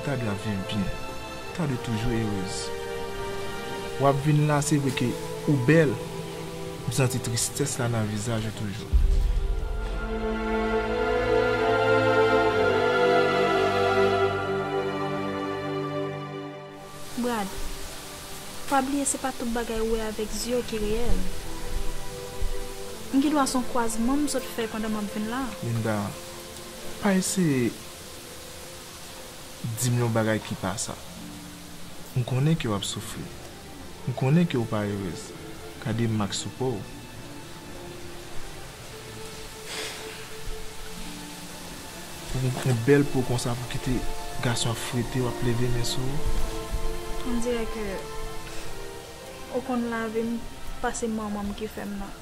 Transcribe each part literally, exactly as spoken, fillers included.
Ta dwe ap viv byen. Ta dwe toujou erez. W ap vin la, se vre ke ou bèl, m santi tristès la nan vizaj ou toujou. Brad, pa bliye se pa tout bagay ou wè avèk zye w ki reyèl. M gen dwa se yon kwazman m sot fè pandan m ap vin la. Linda, pa eseye di m yon bagay ki pa sa. M konnen ke w ap soufri. M konnen ke w pa erez. Gade mak sou po w. Ou, ou bèl po konsa pou kite gason ap frete w, ap leve men sou ou. On dirè ke ou konn lavi m pase manman m ki fè m nan.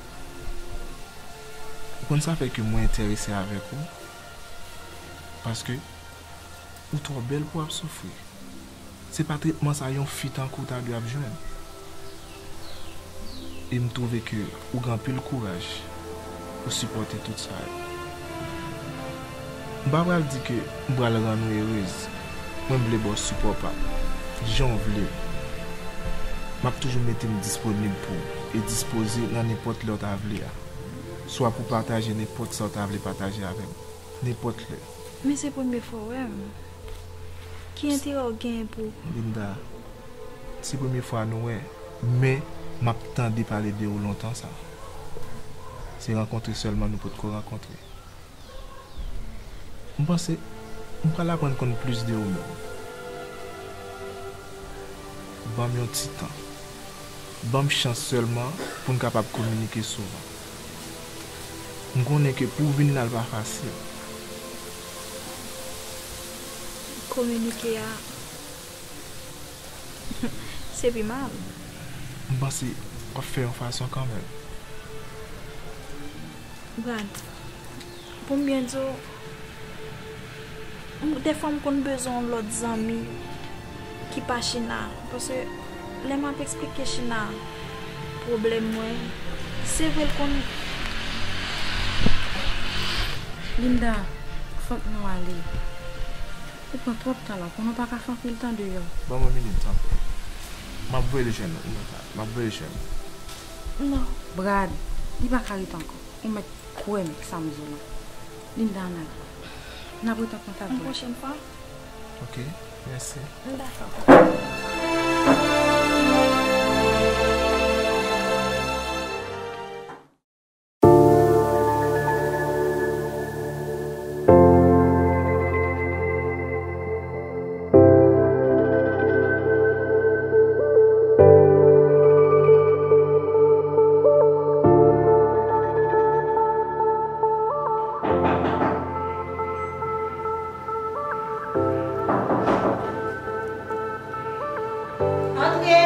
Ou konn sa fè ke mwen enterese avèk ou? Paske ou twò bèl pou w ap soufri. Se pa tretman sa yon fi tankou w ta dwe ap jwenn. E m twouve ke ou gen anpil kouraj pou sipòte tout sa yo. M pa pral di ke m pral rann ou erez. Mwen vle ba w sipò pa m, jan w vle. M ap toujou mete m disponib pou w e dispoze nan nenpòt lè w ta vle a. Swa pou pataje nenpòt sa w ta vle pataje avè m, nenpòt lè. Men se premye fwa w wè m. Ki enterè w genyen pou. Linda, se premye fwa nou wè, men m ap tande pale de ou lontan sa. Se rankontre sèlman nou potko rankontre. M panse m pral aprann konn plis de ou menm. Ban m yon ti tan. Ban m chans sèlman pou n kapab kominike souvan. M konnen ke pou w vin la l pa fasil. Kominike a se pi mal. M panse w ap fè yon fason kanmenm. Brad, pou m byen di w, m- dèfwa m konn bezwen yon lòt zanmi ki pa China. Paske lè m ap eksplike China pwoblèm mwen, se vre l konn. Linda, fòk nou ale. Ou pran twòp tan la, konnen w pa ka fè anpil tan deyò. Ban mwen minit, tanpri. M ap voye l jwenn ou, m ap voye l jwenn ou. Non. Brad, li pa ka ret ankò. Ou mèt kwè m sa m di w lan. Linda, ann ale. N ap ret an kontak. Yon pwochèn fwa. Ok, mèsi. Dakò. Antre!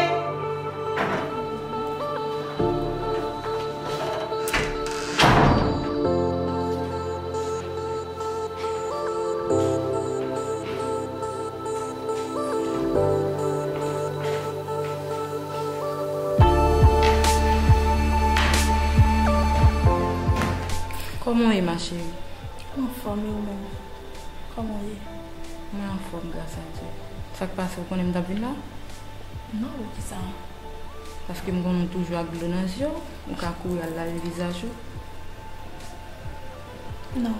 Kòman w ye, ma chérie? Mwen anfòm, e ou menm? Kòman w ye? Mwen anfòm, gras a Dye. Sa k pase, ou konnen m t ap vin la? Non, poukisa? Paske m konnen w toujou ak dlo nan zye w, ou ka kouri al lave vizaj ou. Non.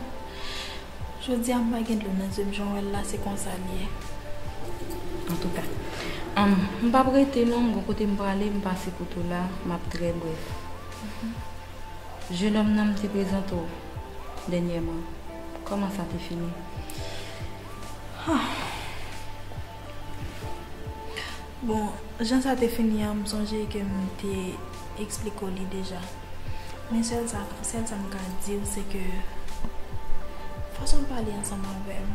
Jodi a m pa gen dlo nan zye m, jan w wè l la, se konsa l ye. Antouka, um, m p ap rete non, m gon kote m prale, m pase kote w la, m ap trè brèf. Jenòm nan m te prezante w dènyèman, kòman sa te fini? Bon, jan sa te fini an, m sonje ke m te eksplike w li deja. Men sèl sa, sèl sa m ka di w, se ke fason l pale ansanm avè m,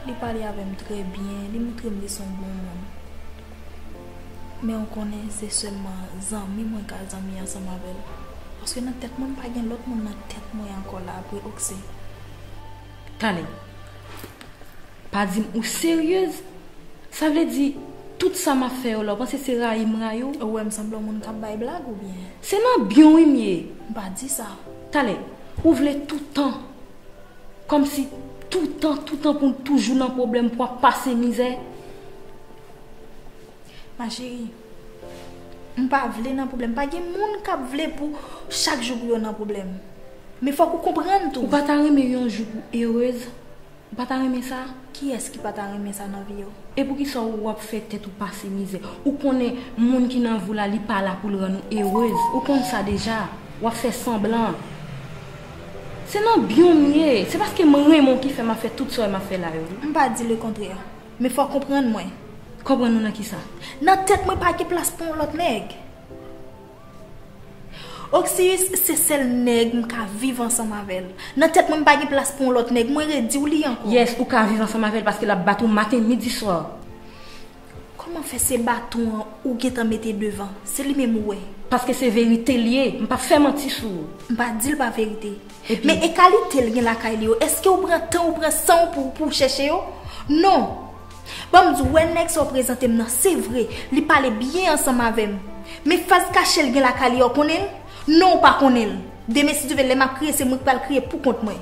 li pale avè m trè byen, li montre m li se yon bon moun. Men ou konnen, se sèlman zanmi mwen ka zanmi ansanm avè l. Paske nan tèt mwen, m pa gen lòt moun nan tèt mwen ankò la apre Oksé. Talè. Pa di m ou seryez? Sa vle di, tout sa m ap fè yo la, ou panse se rayi m rayi w? Ou wè m sanble yon moun k ap bay blag oubyen? Se nan byen w wi m ye. M pa di sa. Talè, ou vle toutan. Kòmsi Toutan, toutan pou n toujou nan pwoblèm, pou ap pase mizè. Ma chérie, m pa vle nan pwoblèm. Pa gen moun k ap vle pou chak jou pou yo nan pwoblèm. Men fòk ou konprann tou. Ou pa ta renmen yon jou pou erez? Ou pa ta renmen sa? Kiyès ki pa ta renmen sa nan vi yo? E poukisa w ap fè tèt ou pase mizè? Ou konnen moun ki nan vi w la, li pa la pou l rann ou erez. Ou konn sa deja. W ap fè sanblan. Se nan byen w m ye. Se paske m renmen w ki fè m ap fè tout sa w wè m ap fè la yo, wi. M pa di lekontrè. Men fò w konprann mwen. Konprann ou nan kisa? Nan tèt mwen pa gen plas pou yon lòt nèg. Oxyus se sèl nèg m ka viv ansanm avè l. Nan tèt mwen, m pa gen plas pou yon lòt nèg. Mwen redi w li ankò. Yes, ou ka viv ansanm avè l paske l ap bat ou maten, midi, swa. Kòman fè se baton an ou gentan mete devan? Se li menm ou wè. Paske se verite l ye. M p ap fè manti sou ou. M pa di l pa verite. Epi men e kalite l gen lakay li yo, èske ou pran tan, ou pran san w pou, pou w chèche yo? Non. Ban m di w, wè nèg sa w prezante m nan, se vre, li pale byen ansanm avè m. Men faz kache l gen lakay li a, w konnen l? Non, ou pa konnen l. Demen, si Dye vle, lè m ap kriye, se mwen k pral kriye pou kont mwen.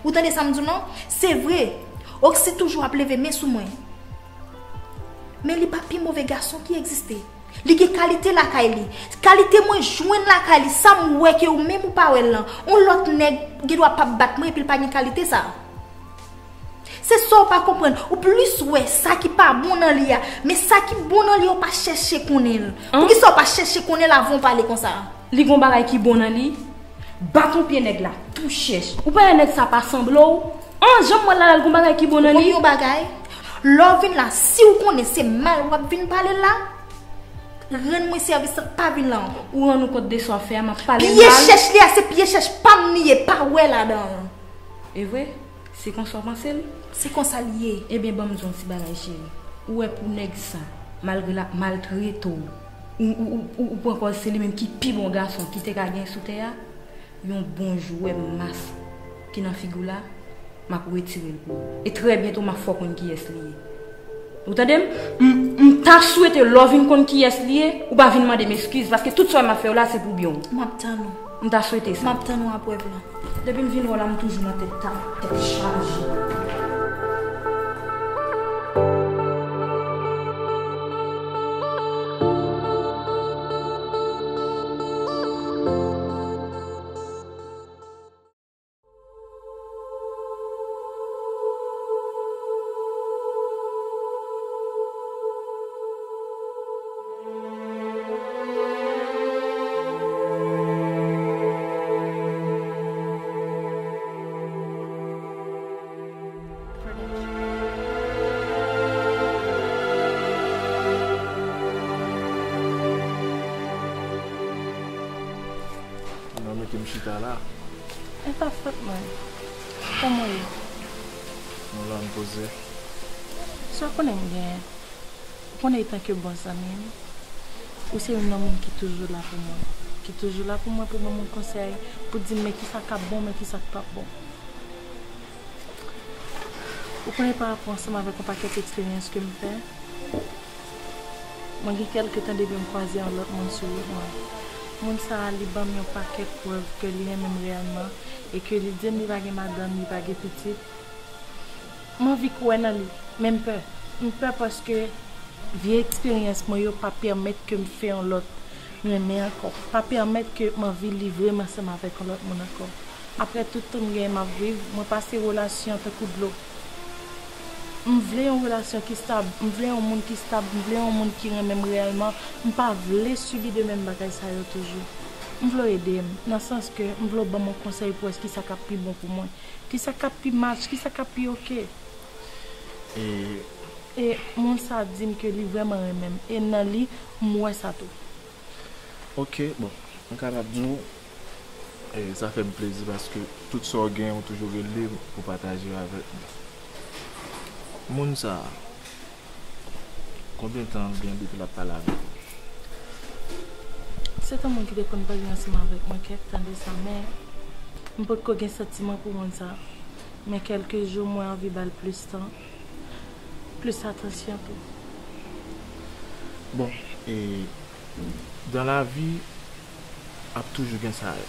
Ou tande sa m di w lan? Se vre, Oxy toujou ap leve men sou mwen. Men li pa pi move gason ki egziste. Li gen kalite lakay li. Kalite mwen jwenn lakay li, sa m wè ke ou menm ou pa wè l lan. On lòt nèg gen dwa p ap bat mwen epi l pa gen kalite sa a. Se sa w pa konprann. Ou plis wè sa ki pa bon nan li a. Men sa ki bon nan li a, ou pa chèche konnen l. An? Poukisa w pa chèche konnen l avan w pale konsa? Li gon bagay ki bon nan li? Bat on pye nèg la tou chèch. Ou pa wè nèg sa pa sanble w? An, jan m wè l la, l gon bagay ki bon nan li? Ou konn yon bagay? Lè w vin la, si w konnen se mal w ap vin pale l la, rann mwen sèvis lan, pa vin la ankò. Ou rann ou kont de sa w ap fè a, m ap pale l mal? Pye chèch li a, se pye chèch pa m li ye, pa wè ladan l. E vre? Se konsa w panse l? Se konsa l ye. Ebyen, ban m di w yon ti bagay, cheri. Ou wè pou nèg sa, malgre l ap maltrete w, ou, ou, ou, ou, ou pran kòz se li menm ki pi bon gason ki te ka gen sou tè a, yon bon jou, w wè mas ki nan figi w la, m ap retire l pou ou. E trè byento, m ap fè w konn kiyès li ye. Ou tande m? M, m ta swete lè w vin konn kiyès li ye, ou pa vin mande m eskiz, paske tout sa w wè m ap fè w la, se pou byen w. M ap tann ou. M ta swete sa. M ap tann ou aprè vlog. Depi m vin wè w la, m toujou nan tèt ta-, tèt chaje. Nan men ke m chita la. E pa fòt mwen. Kòman w ye? Mwen la, m poze. Sa w konnen m genyen? Ou konnen, etanke bon zanmi m, ou se youn nan moun ki toujou la pou mwen. Ki toujou la pou mwen, pou ban mwen konsèy, pou di m men kisa k ap bon, men kisa k p ap bon. Ou konnen, parapò ansanm avèk yon pakèt eksperyans ke m fè, mwen gen kèlke tan depi m kwaze yon lòt moun sou wout mwen. Moun sa a, li ban m yon pakèt prèv ke li renmen m reyèlman e ke li di m li pa gen madanm, li pa gen pitit. M anvi kwè nan li, men m pè. M pè paske vye eksperyans mwen yo pa pèmèt ke m fè yon lòt renmen ankò. Pa pèmèt ke m anvi livre m ansanm avèk yon lòt moun ankò. Aprè tout tan m genyen m ap viv, mwen pase relasyon tankou dlo. M vle yon relasyon ki stab, m vle yon moun ki stab, m vle yon moun ki renmen m reyèlman. M pa vle sibi de menm bagay sa yo toujou. M vle w ede m, nan sans ke m vle w ban m yon konsèy pou wè kisa k ap pi bon pou mwen. Kisa k ap pi match, kisa k ap pi oke. E e moun sa di m ke li vrèman renmen m. E nan li, m wè sa tou. Oke, bon, mwen kapab di w, e sa fè m plezi paske tout sa w gen, ou toujou rele pou pataje avèk mwen. Moun sa a, konbyen tan byen depi l ap pale avèk ou? Se t yon moun ki te konn pale ansanm avèk mwen kèk tan de sa, men m potko gen santiman pou moun sa. Men kèlke jou, mwen anvi ba l plis tan, plis atansyon tou. Bon, e dan lavi, ap toujou gen sa yo.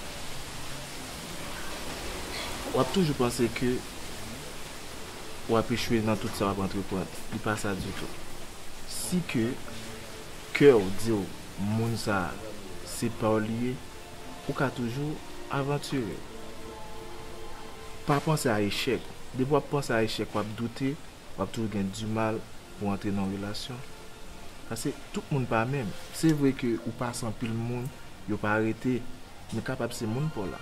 W ap toujou panse ke w ap echwe nan tout sa w ap antreprann. Li pa sa ditou. Si ke kè w di w moun sa a, se pa w li ye, ou ka toujou avantire w. Pa panse a echèk. Depi w ap panse a echèk, w ap doute, w ap toujou gen dimal pou w antre nan yon relasyon. Paske tout moun pa menm. Se vre ke ou pase anpil moun, yo pa rete, men kapab se moun pa w la.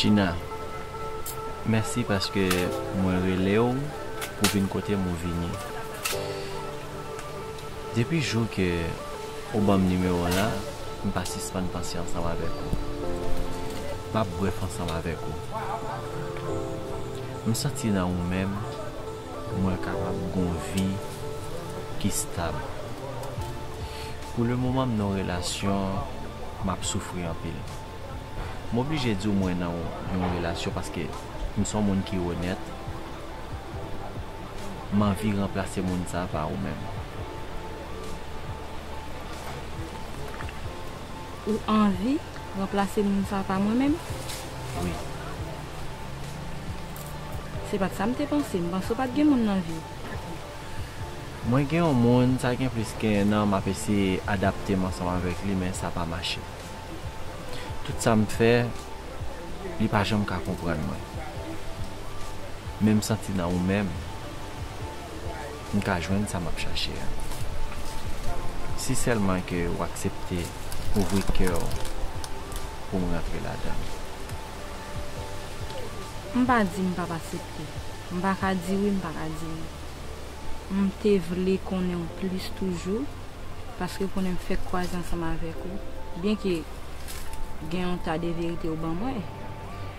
China, mèsi paske mwen rele w pou vin kote m ou vini. Depi jou ke ou ban m nimewo w la, m pa sispann panse ansanm avèk ou. M ap brèf ansanm avèk ou. M santi nan ou menm, mwen kapab gon vi ki stab. Pou le moman, m nan yon relasyon, m ap soufri anpil. M oblije di w mwen nan yon relasyon paske m se yon moun ki onèt. M anvi ranplase moun sa pa ou menm. Ou anvi ranplase moun sa pa mwen menm? Wi. Se pa t sa m te panse. M panse w pa t gen moun nan vi w. Mwen gen yon moun, sa gen plis ke en an, m ap eseye adapte m ansanm avèk li, men sa pa mache. Tout sa m fè, li pa janm ka konprann mwen. Men m santi nan ou menm, m ka jwenn sa m ap chache a. Si sèlman ke w aksepte ouvri kè w pou m rantre ladan l. M pa di m p ap aksepte. M pa ka di wi, m pa ka di non. M te vle konnen w plis toujou, paske konnen m fèk kwaze ansanm avèk ou, byenke gen yon ta de verite ou ban mwen,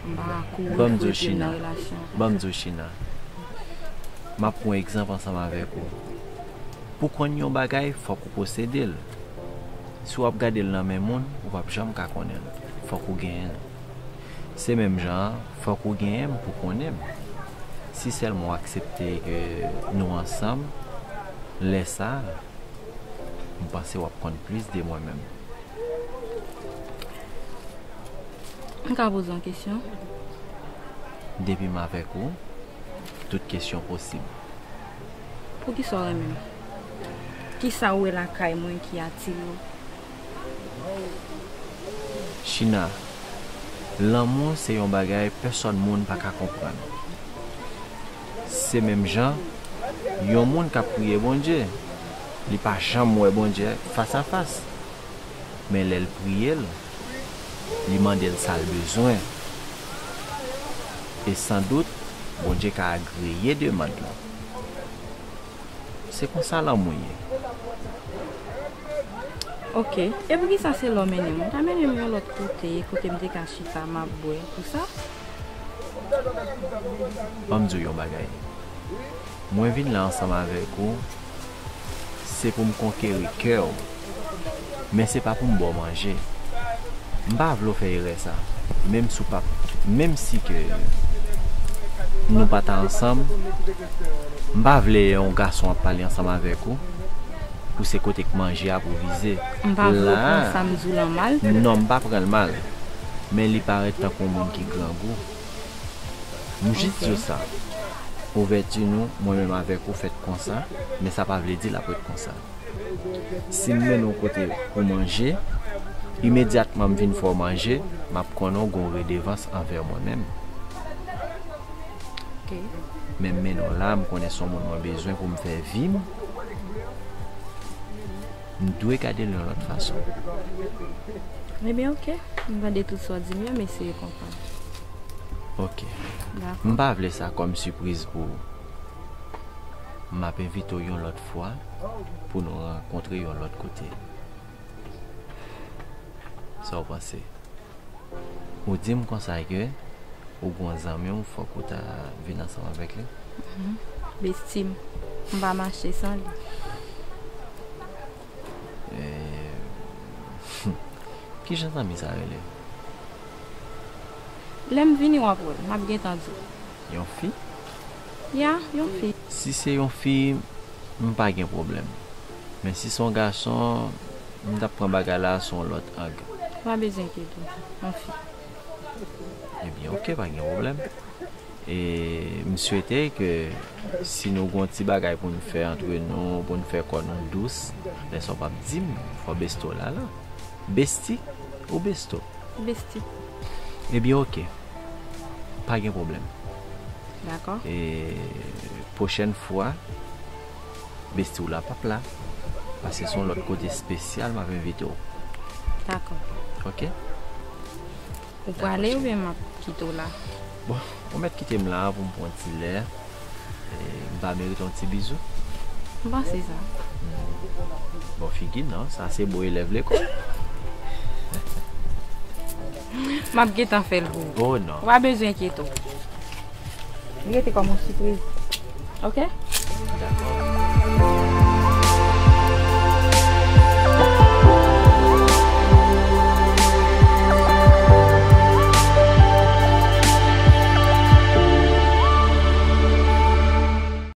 m pa ka kouri foure pye m nan relasyon an. Ban m di w, China. M ap pran egzanp ansanm avèk ou. Pou konn yon bagay, fòk ou posede l. Si w ap gade l nan men moun, ou p ap janm ka konnen l. Fòk ou genyen l. Se menm jan an, fòk ou genyen m pou konnen m. Si sèlman w aksepte ke nou ansanm, lè sa a, m panse w ap konn plis de mwen menm. M ka poze yon kesyon? Depi m avèk ou, tout kesyon posib. Poukisa w renmen m? Kisa w wè lakay mwen ki atire w? China, lanmou se yon bagay pèsòn moun pa ka konprann. Se menm jan yon moun k ap priye Bondye, li pa janm wè Bondye fas a fas. Men lè l priye l, li mande l sa l bezwen. E san dout, Bondye ka agreye demann lan. Se konsa lanmou ye. Ok. E poukisa se la w mennen m? Ou ta mennen m yon lòt kote, kote m te ka chita, m ap bwè, pou sa? Ban m di w yon bagay. Mwen vin la ansanm avèk ou, se pou m konkeri kè w. Men se pa pou m ba w manje. M pa vle w fè erè sa. Menm si w pa, menm si ke nou pa ta ansanm, m pa vle yon gason ap pale ansanm avèk ou, pou se kote k manje a pou vize. M pa vle w pran sa m di w lan mal. Non, m pa pran l mal. Men li parèt tankou yon moun ki grangou. M jis di w sa. Ouvèti nou, mwen menm avèk ou fèt konsa, men sa pa vle di l ap ret konsa. Si m mennen w kote pou manje, imedyatman m vin fè w manje, m ap konnen w gen yon redevans anvè mwen menm. Ok. Men m mennen w la, m konnen se yon moun mwen bezwen pou m fè vi m. M dwe gade l yon lòt fason. Ebyen, ok. M tande tout sa w di m yo, m eseye konprann. Ok. Dakò. M pa vle sa kòm sipriz pou ou. M ap envite w yon lòt fwa pou nou rankontre yon lòt kote. Sa w panse? Ou di m konsa ke ou gon zanmi w, fòk ou ta vin ansanm avèk li? Mhm. Besti m, m pa mache san li. Eh, kijan zanmi sa rele? Lè m vini w ap wè l, m ap gentan di w. Yon fi? Ya, yon fi. Si se yon fi, m pa gen pwoblèm. Men si se yon gason, m t ap pran bagay la sou yon lòt ang. Pa bezwen enkyete w, yon fi. Ebyen, oke, pa gen pwoblèm. E m swete ke si nou gon ti bagay pou n fè antre nou, pou n fè kò nou dous, men sa w p ap di m, fò besto la la. Besti ou besto? Besti. Ebyen, oke. Pa gen pwoblèm. Dakò. E pwochèn fwa, besti w la p ap la. Paske se yon lòt kote espesyal m ap envite w. Dakò. Oke? Ou prale oubyen m ap kite w la? Bon, ou mèt kite m la pou m pran ti lè. E m pa merite yon ti bizou? M panse sa. Bon figi non, sa se bon elèv lekòl. M ap gentan fè l pou ou. Oh non. Ou pa bezwen enkyete w. Li rete kòm yon sipriz. Oke? Dakò.